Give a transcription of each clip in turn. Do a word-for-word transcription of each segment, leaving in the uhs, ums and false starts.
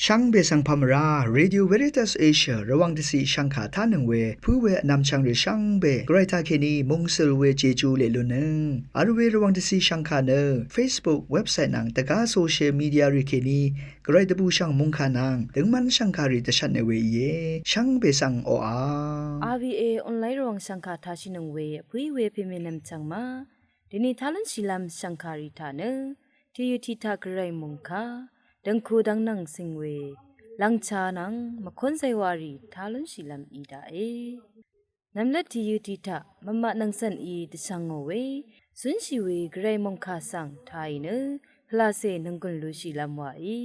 Shvngbe svng pà mvrá, Radio Veritas Asia Rvwàng dvciq shvngkà tánøng we pǿ we vnvmchvng rì shvngbe gvray taqkèní mungsøl we Jeju leq lunnøng vl we Rvwàng dvciq shvngkà nø Facebook, website nvng dvgá social media rì kèní gvray dvbùshv̀ng mòngkà nvng døngmv́n shv̀ngkàrì dvshvtne we íe. Shvngbe svng oqà RVA online Rvwàng shv̀ngkà tashìnøng we vpǿí we pèmènvm chv̀ng ma. Dèni tá lúnshìlv́m shv̀ngkàrì taq nø tìyø tiq taq gvray mòngkà dv̀ngku dv̀ngnv̀ng cing we lv̀ngcha nvng mvkónzay warì tá lúnshìlv́m í daqe. Nvmlvt tìyø tiq taq mvmaq nvng cv̀n í dvshvngò we zúnshì we gvray mòngkà svng tàì nø pvlacè nònggùn lushìlv́m wàí.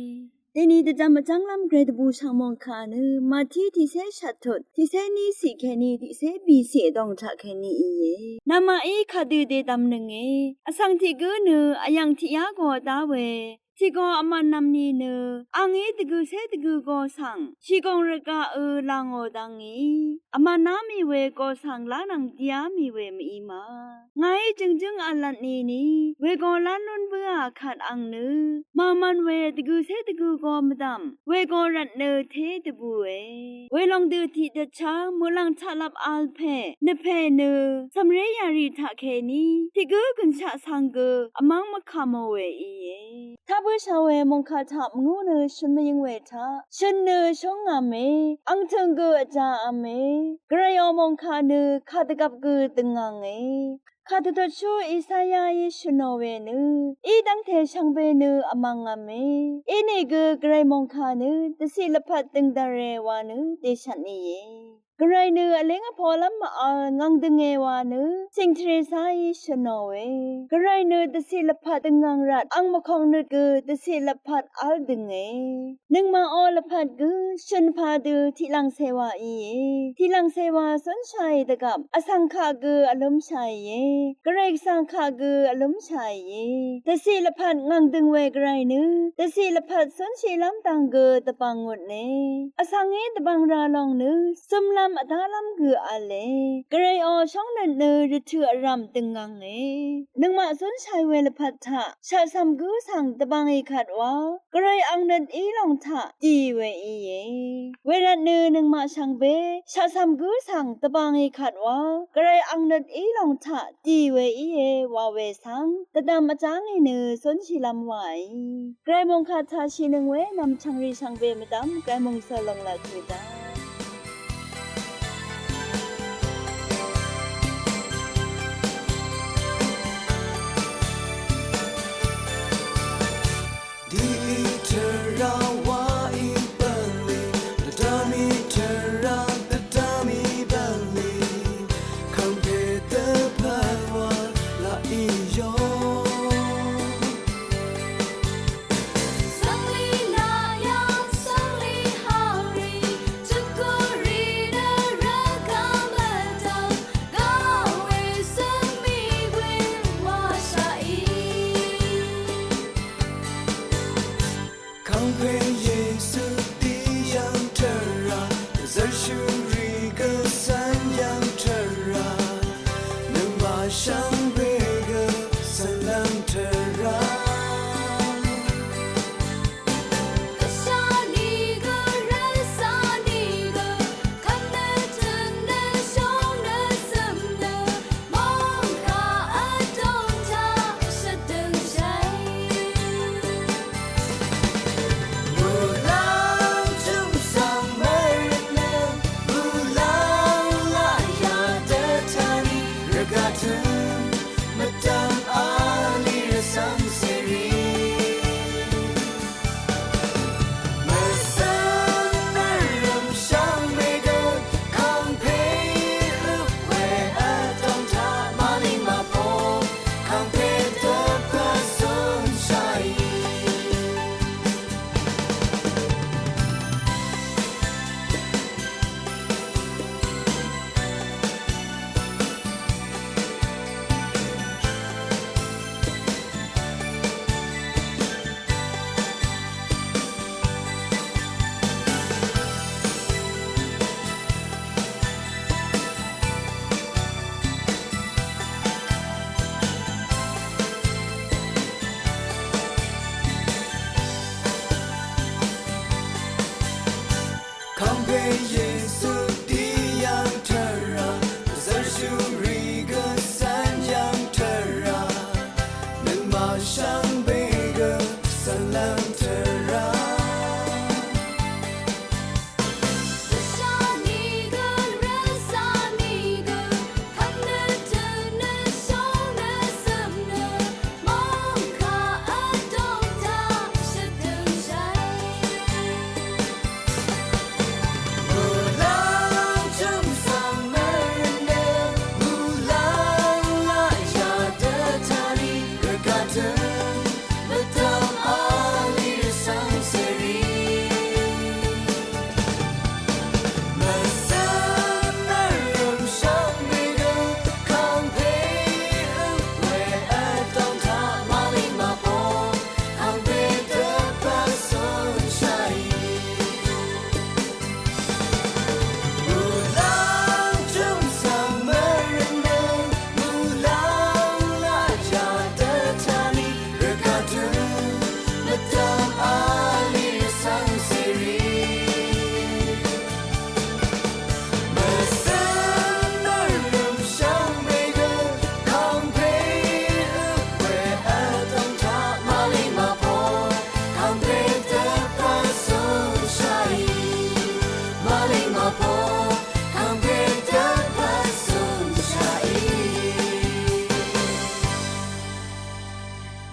Dèni dvdvm vjv́nglv́m gvray dvbùshv̀ng mòngkà nø Mati tiqcé shvttut tiqcé ní ciq kèní tiqcé bìciq vdòng taq kèní íe. Namaqí kadø dèdvmnønge. Vsvng tiq gǿ nø vyv̀ng tiqyá go vdá we tiq go vmv̀nnvm ni nø angí dvgøcé dvgø go svng shìgòng rvgaqø là ngò dvngí vmv̀ná mì we go svng lá nvng dìá mì we mv-í ma. Ngàí jø̀ngjǿng v̄lvt nìni wego lán lún bǿà kvt ang nø màmvn we dvgøcé dvgø go mvdv̀m wego rvt nø té dvbùe. Welòng dø tiqdvtchá muqlàng taqlvp vl pè nvpè nø cv̀mré yarì taqkèní tiq gǿ gø̀nshaq svng gø vmv́ng mvkàmò we íe. Tá bǿshà we mòngkà taq mvngú nø shø̀n mvyøng we taq shø̀n nø shóngv̄me, ang tø̀ng gø vjāv̄me. Gvrayò mòngkà nø kàdvgvp gø døngv̄nge. Kàdvtutshú Isayaí shø̀nò we nø í dv́ngte shvngbe nø vmv̀ngv̄me. Inìgø gvray mòngkà nø dvciq lvpat døngdvre wa nø dèshvt nìe. Gvray nø vlíng vpolv́m mv-vl ngv̀ng dønge wa nø Cìng Teresaí shø̀nòe. Gvray nø dvciq lvpat døngvng rvt ang mvkong nøt gø dvciq lvpat v́l dønge. Nøngmaqò lvpat gø shø̀n pà dø tiqlv̀ngcè wa íe. Tiqlv̀ngcè wa cúnshàì dvgvp vsvng kaq gø vlúmshàìe. Gvray Gvsvng kaq gø vlúmshàìe. Dvciq lvpat ngv̀ng døng we gvray nø dvciq lvpat cúnshìlv́m dang gø dvbvng ngutne. Vsvng í dvbvng ra lòng nø zømlv́m vdálv́m gø v̄le. Gvrayò shóngnøt nø rvtø̀ vrv̀m døngngvnge. Nøngmaq zúnshàì we lvpat taq shaqcv̀m gǿ svng dvbvngì kvt wa gvray ang nøt í lòng taq dì we íe. Wervt nø nøngmaq shvngbe shaqcv̀m gǿ svng dvbvngì kvt wa gvray ang nøt í lòng taq dì we íe wa we svng dvdvm vjá ngì nø cúnshìlv́m wàí. Gvray mòngkà taq shìnøng we nv̀mchv̀ng rì shvngbe mvdv́m gvray mòngsø lòng laq tø daq. Kàngpè Yesu tiq yv̀ng tvrà, dvzv́rshúrì gø cv́n yv̀ng tvrà, nøngmaq shvngbe gø cv́nlv́ng tvrà. Yesu dì yv̀ng tvrà, zvrshúrì gø cv̀n yv̀ng tvrà, nøngmaq shvngbe gø cv̀nlv́m tvrà.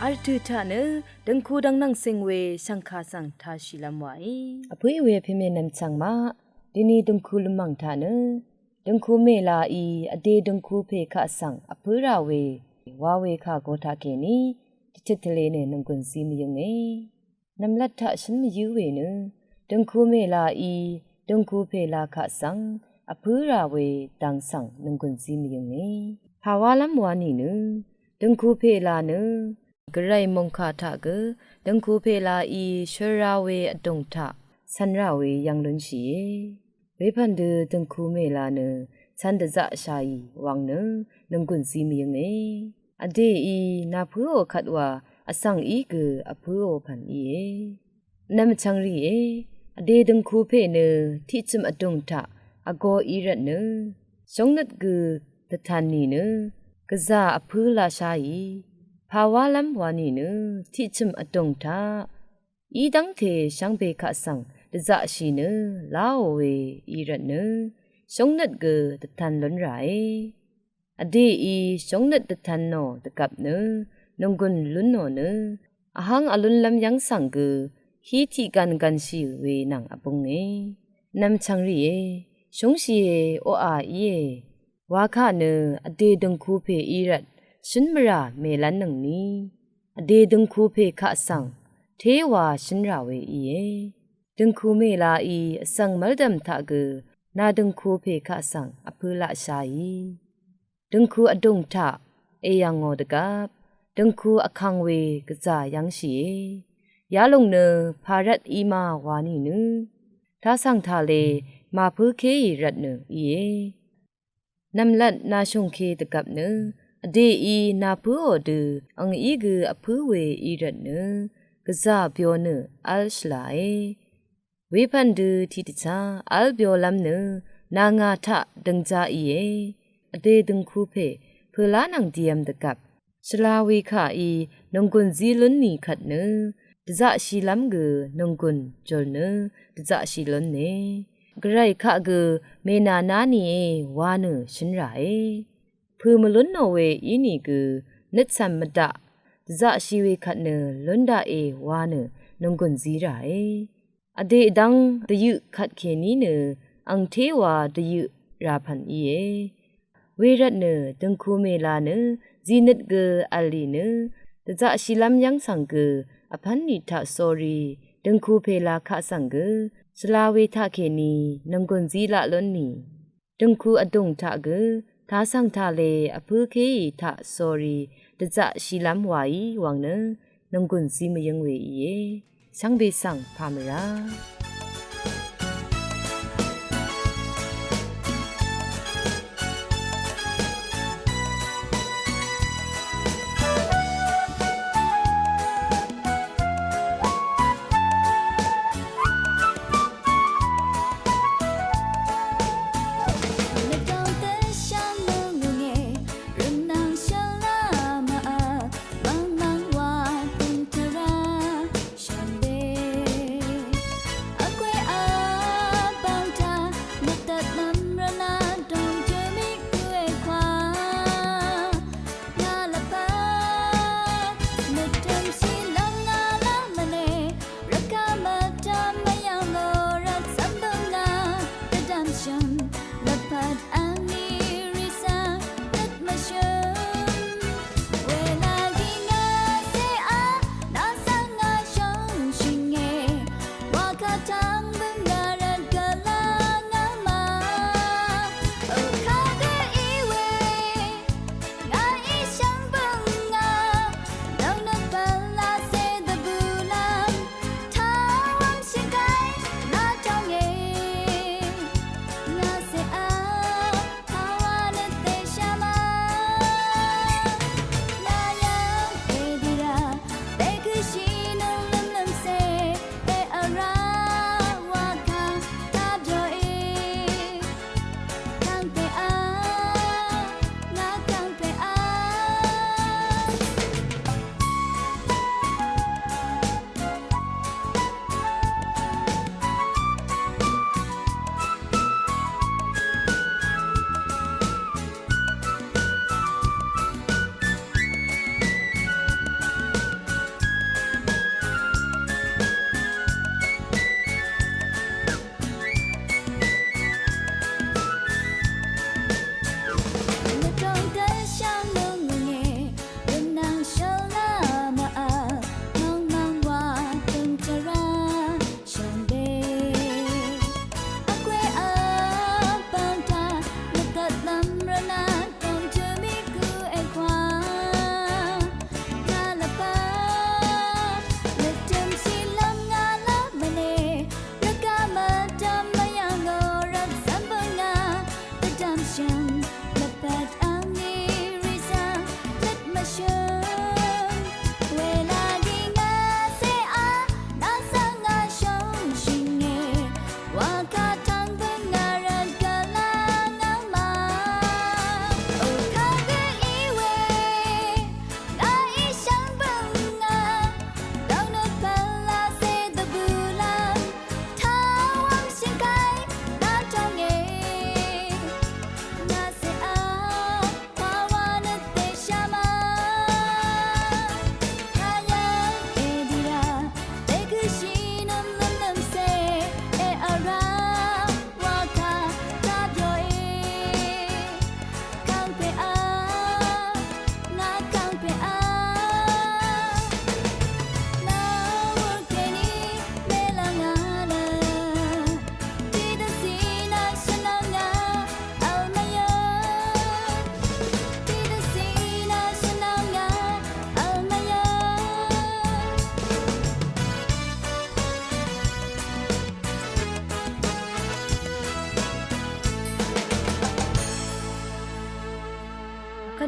Vl tø taq nø døngku dvng nvng sing we shvngka svng tashìlv́m wàí. Vpø̀í we pèmè nvmchvng maq, dini døngku lvmv̀ng taq nø døngku mèlāí vdè døngku pè kaq svng vpǿ rà we wa we kà go taqkèní dvtøt tvle nø nònggùn zi mvyǿnge. Nv̀mlat taq shǿn mvyǿ we nø døngku mèlāí døngku pèlā kaq svng vpǿ rà we dang svng nònggùn zi mvyǿnge. Pàwálv́m wa nìnø døngku pèlā nø gvray mòngkà taq gø døngku pèlāí shøra we vdùng taq cv̄n rà we yv̄ng lúnshìe. Wepv̀n dø døngku mèlā nø cv̄n dvzaqshàì wvng nø nònggùn zi mvyǿnge. Vdèí nàpǿò kvt wa vsvng í gø vpǿò pv̀n íe. Nvmchvng rìe, vdè døngku pè nø tiqchø̀m vdùng taq vgō í rvtnø shóngnøt gø dvtan nìnø gvzà vpǿ laqsháì. Pàwálv́m wa nìnø tiqchø̀m vdùng taq í dv́ngte shvngbe kaq svng dvzaqshì nø láò we í rvtnø shóngnøt gø dvtan lún ràe. Vdèí shóngnøt dvtan nò dvgvp nø nònggùn lún nò nø vhvng vlúnlv́m yv́ng svng gø hí tiq gvn gvnshì we nvng vbúnge. Nvmchvng rìe, shúngshìe, oqà íe. Wakà nø vdè døngku pè í rvt shǿn mvrà mèlv́nnøngni vdè døngku pè kaq svng téwa shǿn rà we íe. Døngku mèlāí vsvng mv́ldv̀m taq gø nà døngku pè kaq svng vpǿ laqsháì. Døngku vdùng taq èyv̀ngò dvgvp døngku vkvng we gvzà yv́ngshìe. Yalòng nø pàrvt í ma wa nìnø tasv̀ng tale màpǿkéì rvtnø íe. Nv̀mlat nàshùngke dvgvp nø vdèí nàpǿò dø angí gø vpǿ we í rvtnø gvzà byo nø v́l shvlàe. Wepv̀n dø tiqdvchá v́l byolv́m nø nà ngà taq døngja íe. Vdè døngku pè pø̀lá nvng dìvm dvgvp shvla we kàí nònggùn zí lún nì kvt nø dvzaqshìlv́m gø nònggùn jùl nø dvzaqshì lúne. Gvray kaq gø mènàná nìe wa nø shǿn ràe. Pø̀ mvlún nò we ínìgø nøt cv̀m mvdaq dvzaqshì we kvt nø lún daqe wa nø nònggùn zí ràe. Vdè dv́ng dvyøq kvtkèní nø angtéwa dvyøq rà pv̀n íe. Wervtnø døngku mèlā nø zìnøt gø v̀l lì nø dvzaqshìlv́m yv́ng svng gø vpv́n nì taqsórí døngku pèlā kaq svng gø shvla we taqkèní nònggùn zí laq lún nì. Døngku vdùng taq gø tasv̀ng tale vpǿkéì taqsórí dvzaqshìlv́m wàí wvng nø nònggùn zí mvyǿng we íe. Shvngbe svng pà mvrá.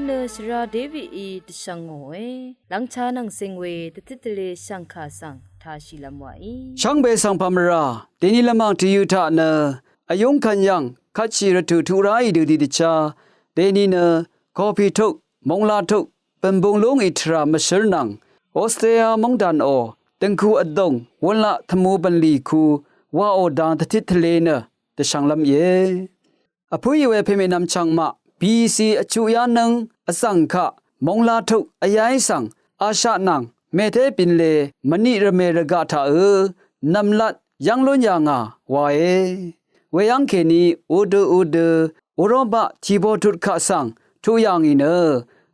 Shvra Davidí dvshvng ngòe, lvngcha nvng sing we dvtit tvle shv̀ngkà svng tāshìlvm wàí. Shvngbe svng pàmvrà, dèni lvmàng tvyø̄ taq nø, vyúng kvn yv̀ng kvtshì rvtø̀ tuq ráì dø tiqdvchá, dèni nø, kopi tuk, mongla tuk, bø̀nbung lúngì tvrà mvshǿr nvng, Australia móngdànò, dø̀ngku vdùng, wunlaq tvmu bv̀nlì ku, wàò dang dvtit tvle nø, dvshvnglv́m íe. Vpǿì we pèmènvm chvngmaq, B C vchuqyá nǿng, vzv̀ng kaq, mongla tuk, vyáí svng, Asia nvng, mèté binle, mvniq rvmè rvgaq taqø̄, nv̀mlat, yv́ng lún yà ngà, wae. Weyv́ng kèní, udø udø, Uropa, tìbotut kaq svng, tuq yà ngì nø,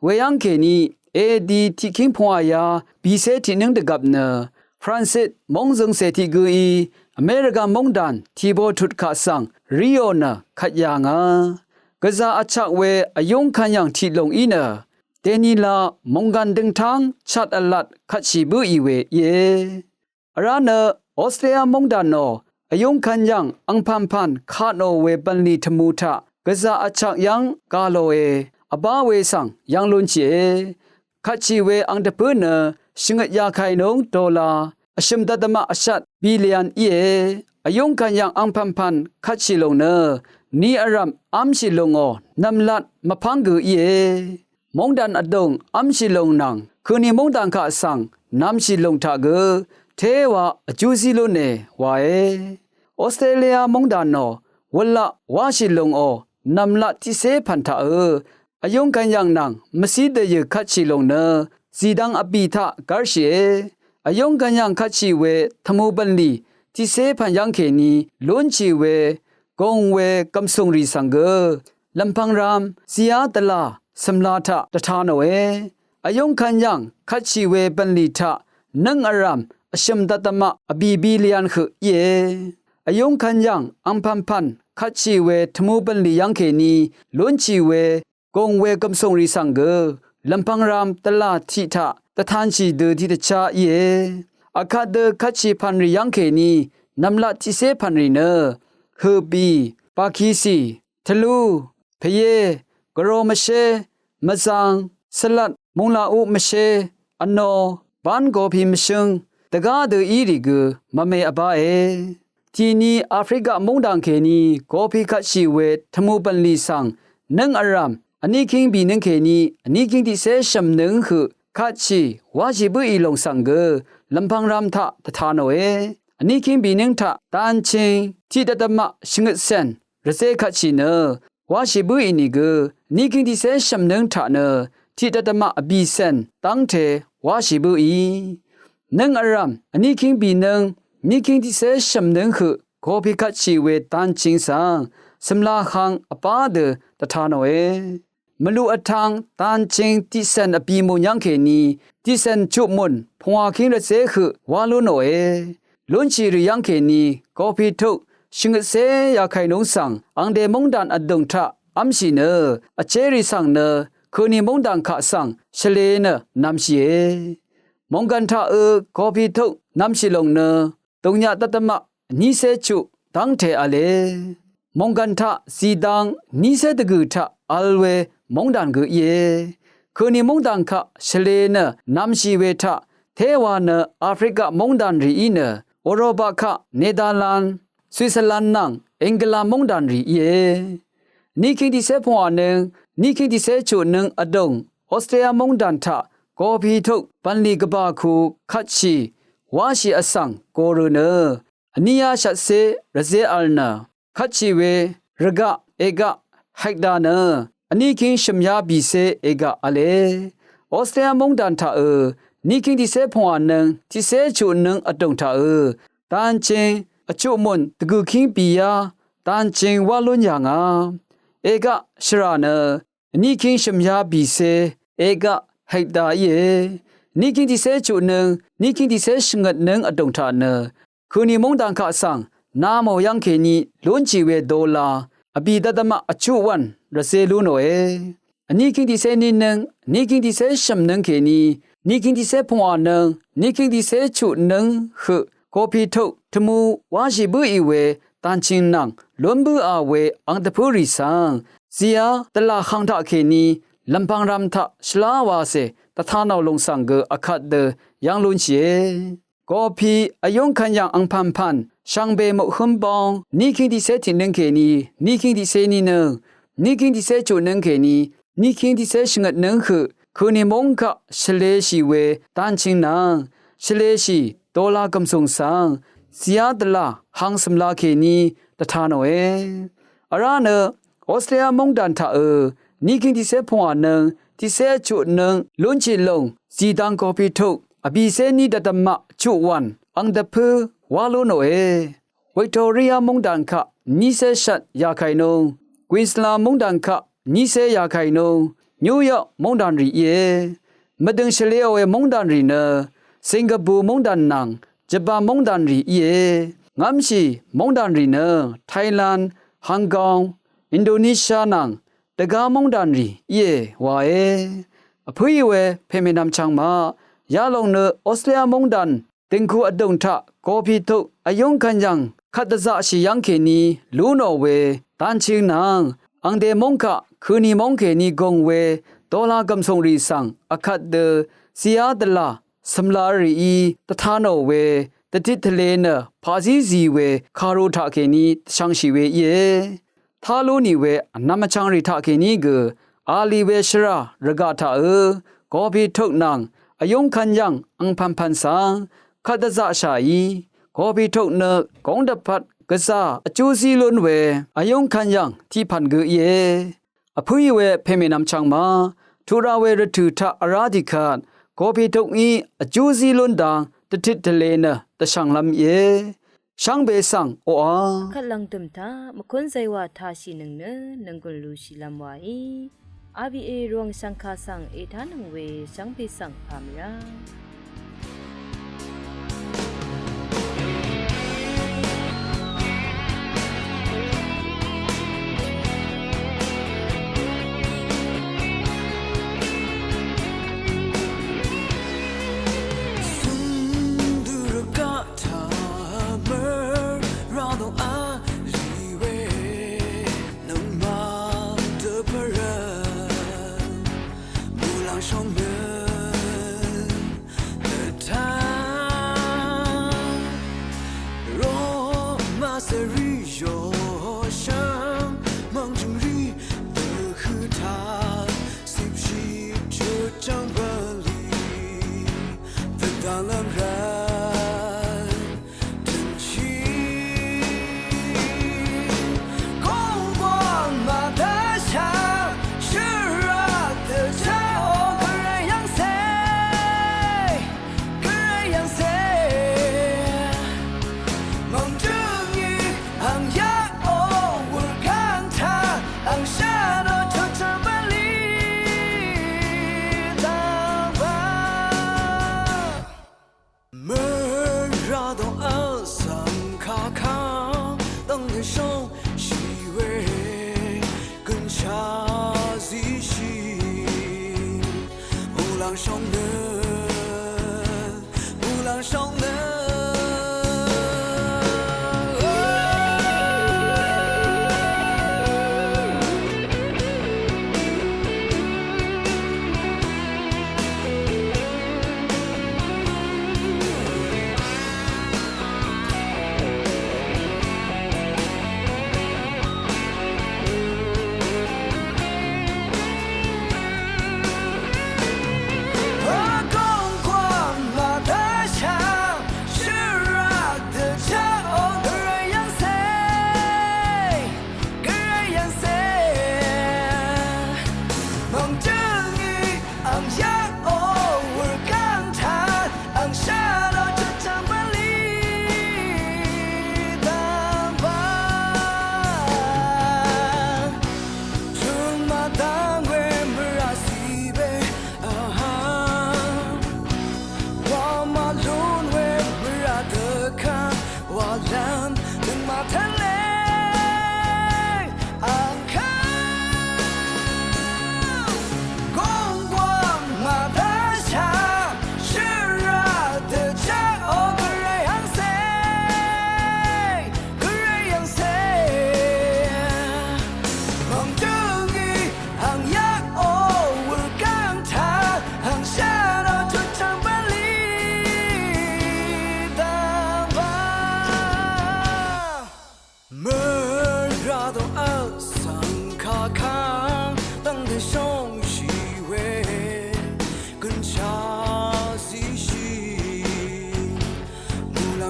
weyv́ng kèní, A D tiqkíng pungwàyá, bìcé tiqnǿng dvgvp nø, Francis móngzøngcè tiq gǿí, Amerika móngdàn tìbotut kaq svng ríò nø kvt yà ngà. Gvzà vchak we vyúng kvn yv̀ng tiq lùng í nø, dènila mònggàn døngtáng chat vlat kvtshì bǿì we íe. Vrá nø Australia móngdànò vyúng kvn yv̀ng angpànpàn katnò we bv̀nlì tvmu taq gvzà vchak yv́ng gà lòe, vbá we svng yv́ng lúnshìe. Kvtshì we ang dvpǿ nø shvngøt yakainúng dola vshø̀m dvdvmaq vshat bilian íe. Vyúng kvn yv̀ng angpv̀npv̀n kvtshì lùng nø ni vrv̀m v́mshì lùngò nv̀mlat mvpv́ng gø íe. Móngdàn vdùng v́mshì lùng nvng køni móngdàn kaq svng nv̄mshì lùng taq gø téwa vjú zí lúne wae. Australia móngdànò wulaq wáshì lùngò nv̀mlat tiqcé pv̀n taqø̄ vyúng kvn yv̀ng nvng mvcí dvyø̀ kvtshì lùng nø zìdvng vbì taq gv́rshìe. Vyúng kvn yv̀ng kvtshì we tvmu bv̀nlì tiqcé pv̀n yv́ng kèní lúnshì we gùng we gv̀msùng rì svng gø lv̀mpv̄ng ram zìá dvlà cø̀mla taq dvta nòe. Vyúng kvn yv̀ng kvtshì we bv̀nlì taq nǿng vrv̀m vshø̀m dvdvmaq vbì bilian høq íe. Vyúng kvn yv̀ng angpv̀npv̀n kvtshì we tvmu bv̀nlì yv́ng kèní lúnshì we gùng we gv̀msùng rì svng gø lv̀mpv̄ng ram dvlà tiq taq dvtanshì dø tiqdvchá íe. Vkvt dø kvtshì pv̀n rì yv́ng kèní nv̀mlat tiqcé pv̀n rì nø høqbì, bakisì, tvlú, pvyé, gvro mvshé, mvzang, svlat, mungla uq mvshé, vno, bán gopi mvshǿng dvgá dø í rì gø mvme vbáe. Tìni Afrika móngdàn kèní gopi kvtshì we tvmu bv̀nlì svng nǿng vrv̀m vníkíng bìnǿng kèní vníkíng tiqcé shv̀mnǿng høq kvtshì wáshì bǿì lòng svng gø lv̀mpv̄ng ram taq dvta nòe. Vníkíng bìnǿng taq danching tiqdvdvmaq shvngøtcèn rvzé kvtshì nø wáshì bǿì nìgø vníkíng tiqcé shv̀mnǿng taq nø tiqdvdvmaq vbìcèn dv́ngte wáshì bǿì. Nǿng vrv̀m vníkíng bìnǿng vníkíng tiqcé shv̀mnǿng høq gopi kvtshì we danching svng cø̀mla hvng vbá dø dvta nòe. Mvluq vtv̄ng danching tiqcèn vbì mùn yv́ng kèní tiqcèn chuq mùn pungwàkíng rvzé høq wá lú nòe. Lúnshì rì yv́ng kèní gopi tuk shvngøtcé yakainúng svng angde móngdàn vdùng taq v́mshì nø vjérì svng nø køni móngdàn kaq svng shvlē nø nv̄mshìe. Mònggv̀n taqø̄ gopi tuk nv̄mshì lòng nø dùngnyaq dvdvmaq vnícé chuq dv́ngte v̄le. Mònggv̀n taq zìdvng vnícé dvgø̀ taq vl we móngdàn gø íe. Køni móngdàn kaq shvlē nø nv̄mshì we taq téwa nø Afrika móngdàn rì í nø Uropa kaq Nedalan, Switzerland nvng England móngdàn rì íe. Vníkíng tiqcé pungwànǿng vníkíng tiqcé chuqnǿng vdùng Australia móngdàn taq gopi tuk bv̀nlì gvbà ku kvtshì wáshì vsvng gorø nø vníyá shvtcé rvzé vl nø kvtshì we rvgaq ègaq hekda nø vníkíng shø̀myá bìcé ègaq v̄le. Australia móngdàn taqø̄ vníkíng tiqcé pungwànǿng tiqcé chuqnǿng vdùng taqø̄ danching vchuq mùn dvgø̀kíng bìyá danching wá lún yà ngà. Ègaq shvrà nø vníkíng shø̀myá bìcé ègaq hekda íe. Vníkíng tiqcé chuqnǿng vníkíng tiqcé shvngøtnǿng vdùng taq nø køni móngdàn kaq svng namò yv́ng kèní lúnshì we dola vbì dvdvmaq vchuq wv̀n rvzé lú nòe. Vníkíng tiqcé nínǿng vníkíng tiqcé shv̀mnǿng kèní vníkíng tiqcé pungwànǿng vníkíng tiqcé chuqnǿng høq gopi tuk tvmu wáshì bǿì we danching nvng lún bǿà we ang dvpǿ rì svng zìá dvlà hvng taqkèní lv̀mpv̀ng rv̄m taq shvlá wàcè dvtanò lùng svng gø akvt dø yv́ng lúnshìe. Gopi vyúng kvn yv̀ng angpv̀npv̀n shvngbe muqhǿm bóng níkíng tiqcé tiqnǿng kèní níkíng tiqcé nínǿng níkíng tiqcé chuqnǿng kèní níkíng tiqcé shvngøtnǿng høq køni móng kaq shvleshì we dvnching nvng shvleshì dola gv̀msùng svng zìá dvlà hang cø̀mla kèní dvtanòe. Vrá nø Australia móngdàn taqø níkíng tiqcé pvngwànøng tiqcé chuqnøng lúnshì lùng zìdvng gopi tuk vbìcé ní dvdvmaq chuqwàn ang dvpǿ wá lú nòe. Victoria móngdàn kaq nícé shvt yàkàì nung, Queensland móngdàn kaq nícé yàkàì nung, New York móngdàn rì íe. Mvdø̀ng shvlēò we móngdàn rì nø Singapore móngdàn nvng Japan móngdàn rì íe. Ngv́mshì móngdàn rì nø Thailand, Hong Kong, Indonesia nvng dvgá móngdàn rì íe wae. Vpǿì we pèmènvm chvng maq yalòng nø Australia móngdàn dø̀ngku vdùng taq gopi tuk vyúng kvn yv̀ng kvt dvzaqshì yv́ng kèní lú nò we dvnching nvng angde móng kaq køni móng kèní gùng we dola gv̀msùng rì svng akvt dø zìá dvlà cø̀mla rìí dvtanò we dvtit tvle nø paqzí zì we kàru taqkèní dvshvngshì we íe. Tá lú nì we vnvm vchvng rì taqkèní gø alì we shvrà rvgaq taqø gopi tuk nvng vyúng kvn yv̀ng angpv̀npv̀n svng kvt dvzaqshàí gopi tuk nø góng dvpvt gvzà vjú zí lún we vyúng kvn yv̀ng tiqpv̀n gø íe. Vpǿì we pèmènvm chvng ma tuq ra we rvtø̀ taq vrá tiqkvt gopi tukí vjú zí lún dang dvtit tvle nø dvshv̀nglv́m íe. Shvngbe svng oqà kvt lv̀ngdø̀m taq mvkún zaywà tashìnøng nø nònggùn lushìlv́m wàí RVA Rvwàng shv̀ngkà svng ètánøng we shvngbe svng pàmvrá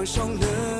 shong nø